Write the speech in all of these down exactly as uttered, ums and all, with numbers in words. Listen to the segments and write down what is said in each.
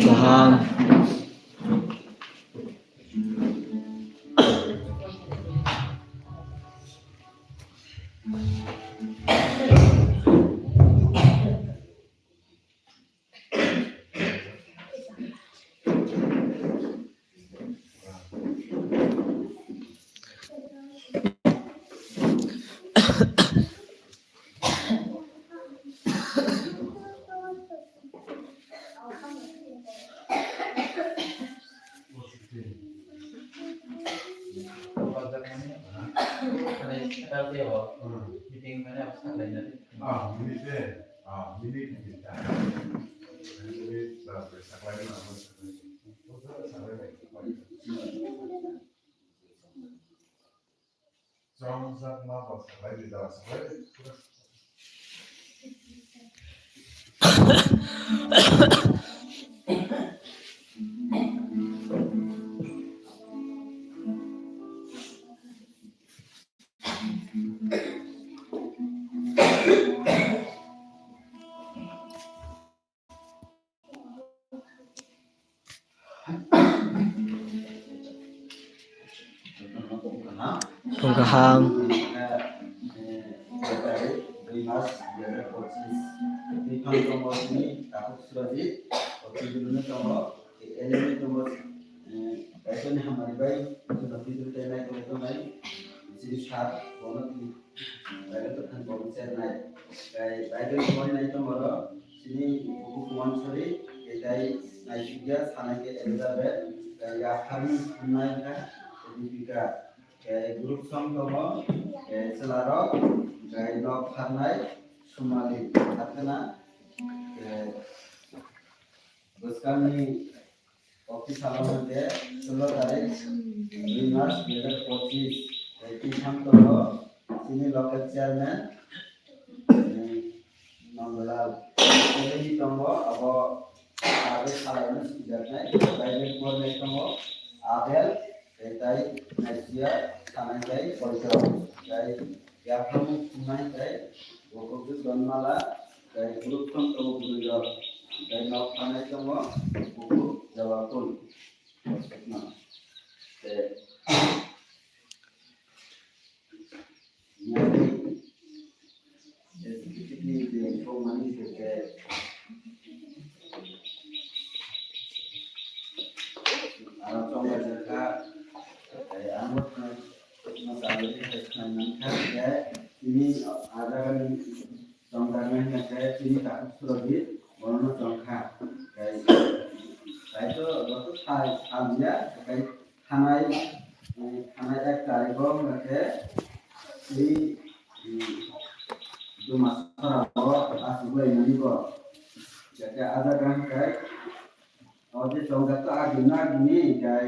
Kaham. Tong kaham. Kaisoni hamari bai, jono video tei nai tongwi tongnai, chini sir, bono tini Director khan bo chernai. Tei Bible pori nai tongmoro, chini buku Kumansori, tei naisukya sanai khe Elizabeth, tei yapharni himnai kha Dipika. Tei group song tongo, tei chwlarok, tei nok pharnai Sumali, Hathana, tei bwskangni Office hwnde sullo tarik dui March dui hazar pochis, tei twi thang tongo chini local chairman, eh, Nandalal. Tei tongo abo abo salaino sijaknai, private bornai tongo Abel, tei tai naisiya sanai tai koito, tei yapharmung thumnai tai Bokobju Donmala, tei group song tongo bwrwi rok, tei nok phanai tongo buku Jawakul. Tei nini executive ni je kok mani se ke aro chonga jakha, tei ang bo khna, khna chalwi hai khna mankha, tei tini ajagani Tongthoknai hwnkhe chini takhuk Surojit, bonono tongkha. Tei, tei to joto sai, samya, tei thanai, thanai ek tarikh o hwnkhe chini, um, Duma Sora o achuglaimani bo. Tei ajagani hwnkhe O je chongjak to agini agini, kai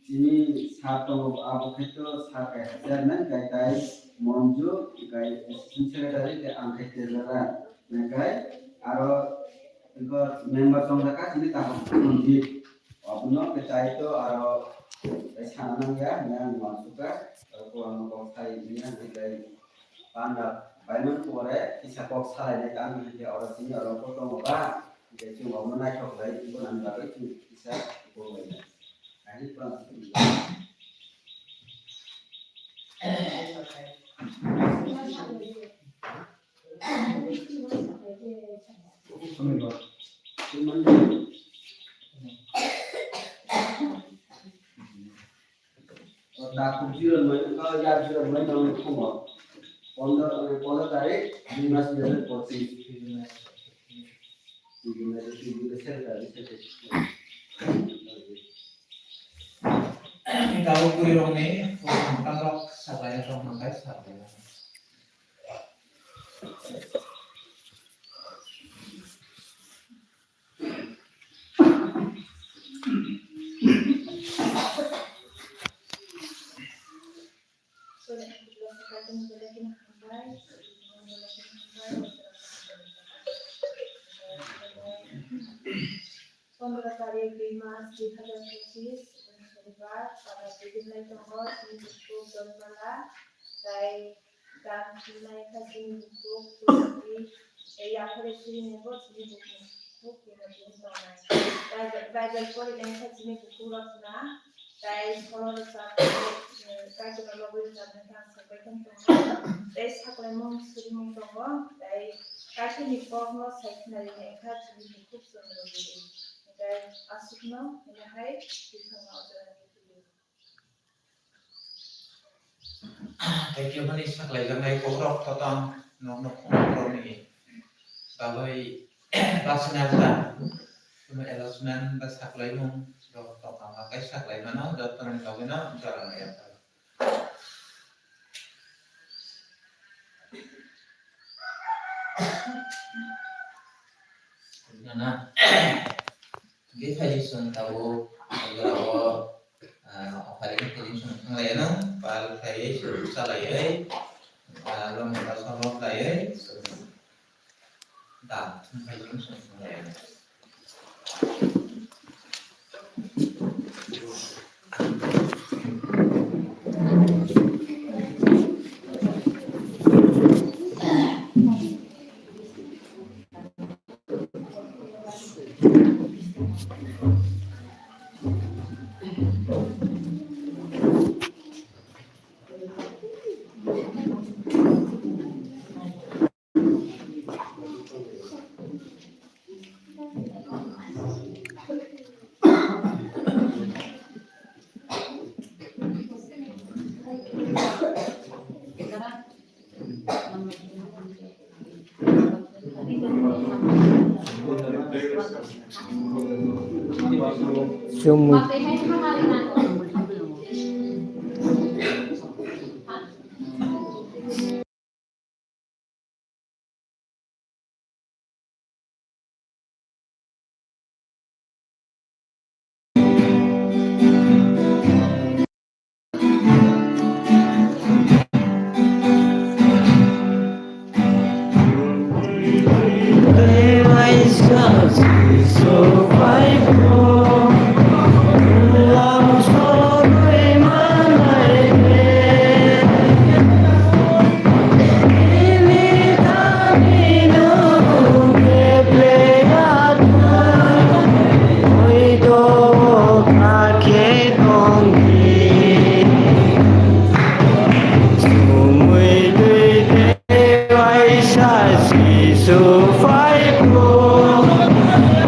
chini sir tongo, abo khe to sir kai chairman, kai tai Monju, kai assistant secretary, kai ang khai treasurer, kai aro member chongjak kha chini tabuk Monju. Abono kai tai to aro kai sana nangya, hwnwi ang uansukha, aro ko ang kok sai hwnwi ang kai Panda, baimani pore kisa kok salainai tang hwnkhe oro chini oro kok tongo ba, hwnkhe chwng omo naithok lai, ibo nang bagwi chwng kisa kok lainai. Ani pang. Takhuk zero nine, ah, ya zero nine nang thungo. Pondro, eh, pondro tarik, dui mas dui hajar pochis. Tabuk bwrwi rokni bwskango rok saklai rok hwnkhai saklai. Pondro tarik dui mas dui hajar pochis, Sonibar, pada twijlai tongo, chini bukhuk Dojmala, tai Gang thumnai kha chini bukhuk, chini, tei yaphare chini bo chini bukhuk, bukhuk tini tini tongnai. Tai Bible porinai kha chini bukhuk rok na, tai solo rwchap, eh, Bible rok logwi rwchapnai kha ang sakbai thang tongo. Tei saklaimung surimung tongo, tai Kaitorni kokno sai khnarinai kha chini bukhuk chwng rwgwi. Tai aswkno hwnwi hai tithangno o jaga tubui. Tei kebo ni saklaijaknai bohrok totom nokno khum borokni bagwi basinarjak. Tei announcement ba saklaimung rok tongkha, hwnba khe saklaimano jottoni bagwino jora naiya. Nana. Hingke thai chwng tabuk jora-o, ah, offering khe chwng thang lai anw, pal khlaiwi chwng cha laiwi, ah, lama ta sabok laiwi chwng da thum khai chwng thang lai anw. Chumui. Waisa Jisu phai phuru,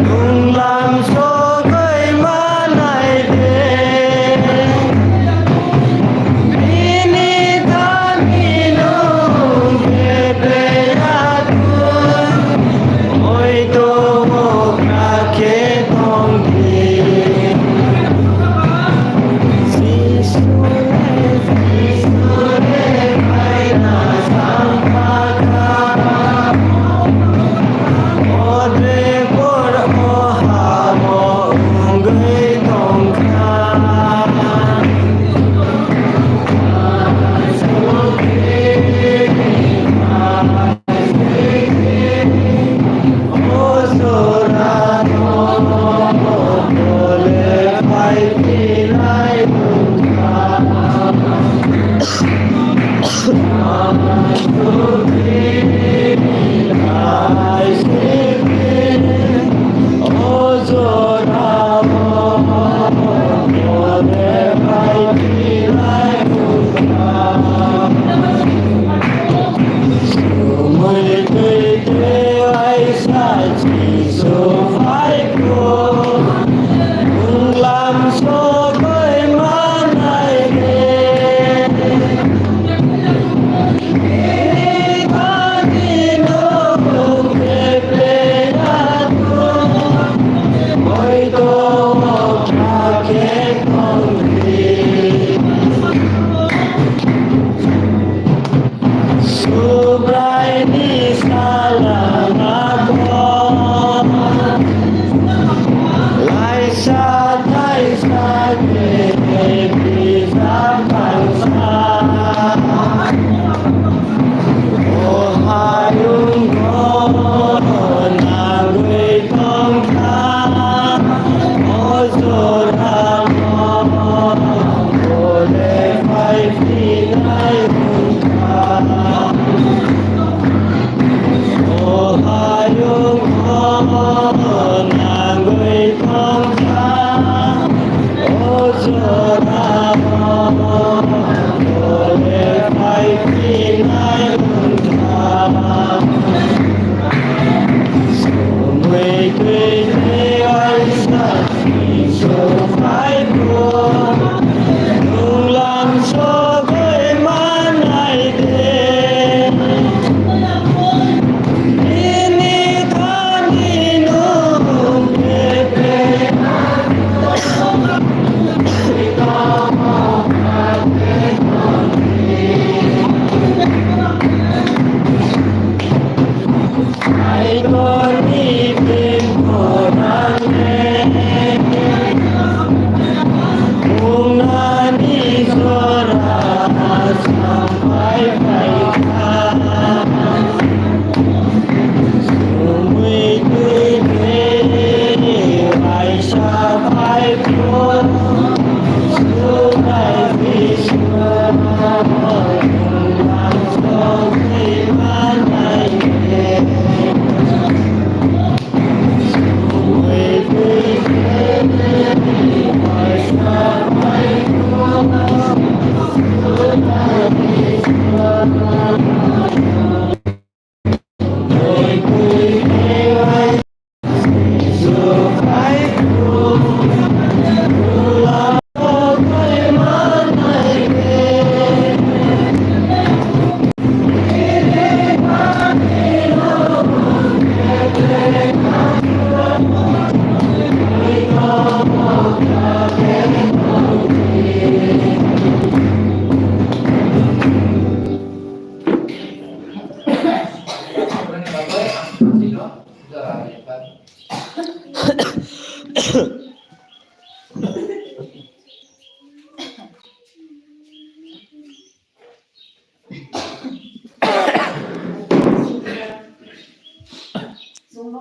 nwng lam sogwi manai de? Bini thani nwng khe beya thung, oi tongo kha khe tong di. Jisu re, Jisu re, phaina sampha kha. Ode bor o hamo wngwi tong kha.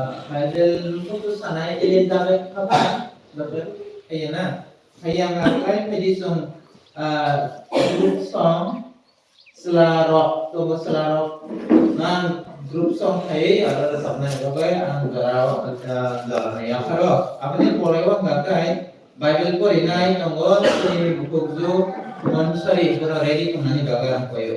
ah, Bible buku sanai Elizabeth kha ba, Elizabeth, iya na? Hayang ang kai phaidi song, ah, group song, Chwlarok, tobo chwlarok nang group song khai aro rwchapnai bagwi ang jora, ah, jora nai yapharo. Aboni pore o hwnkha khe Bible porinai tongo, chini bukhukju Monsari, bono ready wngnani bagwi ang koyo.